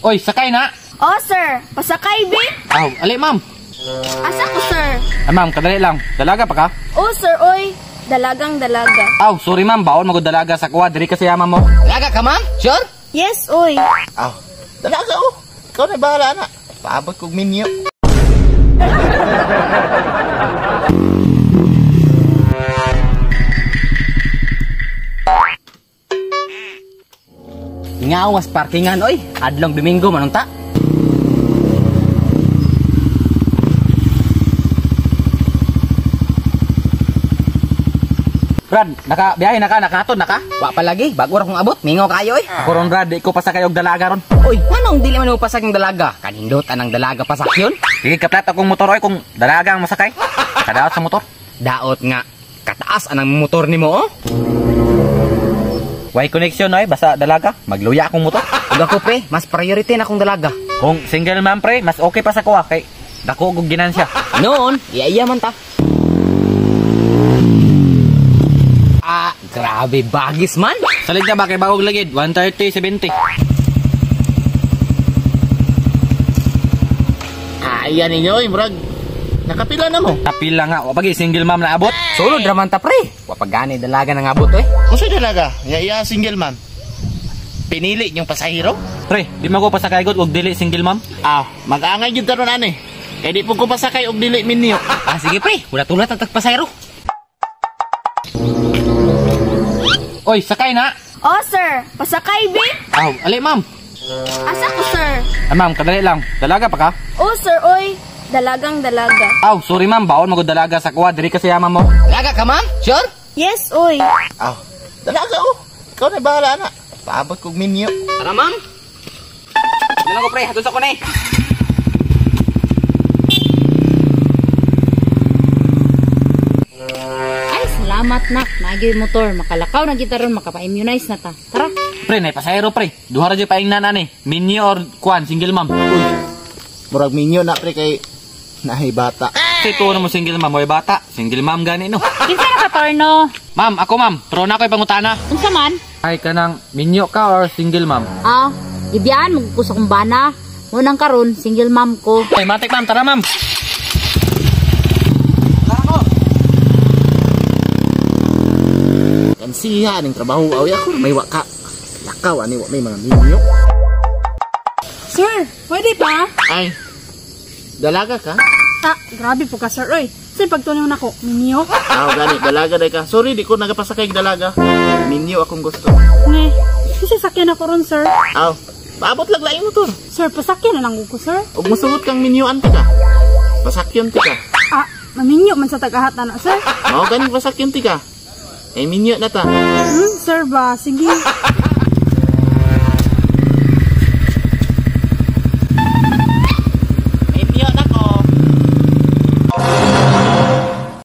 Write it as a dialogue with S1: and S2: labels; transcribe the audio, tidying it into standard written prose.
S1: Oy, sakay na.
S2: Oh, sir. Pasakay, bi.
S1: Aw, ali ma'am.
S2: Asa ko, sir?
S1: Ah, ma'am, kadali lang. Dalaga pa ka?
S2: Oh, sir, oy. Dalagang dalaga.
S1: Aw, sorry ma'am, baon magud dalaga sa kuha. Diri kasi ama mo.
S3: Dalaga ka ma'am? Sure?
S2: Yes, oy.
S4: Aw, dalaga oh. Ikaw na bahala na. Paabot kog minyo.
S3: Ngawas parkingan oy. Adlong Domingo manunta.
S1: Brad, naka biyahe na ka, nakahatod na ka?
S3: Wa pa lagi, bago ra kong abot, mingaw kayo oy.
S1: Ako ron Brad, di ko pasakay og dalaga ron.
S3: Oy, nganong dili man mo pasakay ang dalaga? Kanindot anang dalaga pasakyon?
S1: Sige, kaplat akong motor oy kung dalaga ang masakay. Kadaot sa motor.
S3: Daot nga kataas anang motor nimo oh.
S1: Way connection oy, basta dalaga, magluya akong motor.
S3: Ug ako pre, mas priority na akong dalaga.
S1: Kung single man pre, mas okay pa sa kuha kay dako og ginansya.
S3: Noon, iya-iya man ta. Ah, grabe bagis man.
S1: Salig na ba kay bagog lagid 130 70.
S4: Ah, iyan ninyo oy, murag nakapila na mo.
S1: Kapila nga, wa pagi single ma'am na abot.
S3: Sulod ra man ta pre. Wa pa gani dalaga nang abot oy.
S4: Unsa dalaga? Ya iya single man. Pinili niyong pasahero?
S1: Pre, di man ko pasakay gud og dili single ma'am.
S4: Ah, mag-angay gyud karon ani. Kay di po ko pasakay og dili minyo.
S3: Ah, sige pre, hulat-hulat ang tagpasahero.
S1: Oy, sakay na.
S2: Oh, sir. Pasakay, bi.
S1: Aw, ali ma'am.
S2: Asa ko, sir?
S1: Ah, ma'am, kadali lang. Dalaga pa ka?
S2: Oh, sir, oy. Dalagang dalaga.
S1: Aw, sorry ma'am, baon magud dalaga sa kuha. Diri kasi ama mo.
S3: Dalaga ka ma'am? Sure?
S2: Yes, oy.
S4: Aw, dalaga oh. Ikaw na bahala na. Paabot kog minyo.
S3: Tara ma'am. Dalaga ko pre, hatod sa ko na eh.
S5: Ay, salamat nak. Naagi yung motor. Makalakaw na kita ron. Makapa-immunize na ta. Tara.
S1: Pre, nay pasahero pre. Duha ra jud paingnan ani. Minyo or kuan single ma'am.
S4: Uy, murag minyo na pre kay nahay bata.
S1: Kasi tuo na mo single ma'am, way bata. Single ma'am gani no.
S5: Kinsa na ka, Torno?
S1: Ma'am, ako ma'am. Pero na ako'y pangutana.
S5: Unsa man?
S1: Ay kanang minyo ka or single ma'am?
S5: Ah, ibiyaan mo ko sa kumbana. Munang karon, single mom ko.
S1: Ay, matik ma'am, tara ma'am.
S4: Kansiha ning trabaho aw ako may wa ka. Lakaw ani wa may mga minyo.
S6: Sir, pwede pa?
S4: Ay. Dalaga ka?
S6: Ah, grabe po ka, sir. Oy, sir, pagtunaw na ko, minyo?
S4: Aw gani, dalaga day ka. Sorry, di ko nagapasakay og dalaga. Minyo akong gusto.
S6: Ne, kasi sakyan ako ron, sir.
S4: Aw, paabot lang laing motor.
S6: Sir, pasakyan na lang ko, sir.
S4: Ug mosugot kang minyoan ti ka. Pasakyon ti ka.
S6: Ah, maminyo man sa tagahat na, sir.
S4: Mao gani pasakyon ti ka. Eh minyo na ta.
S6: Sir ba? Sige.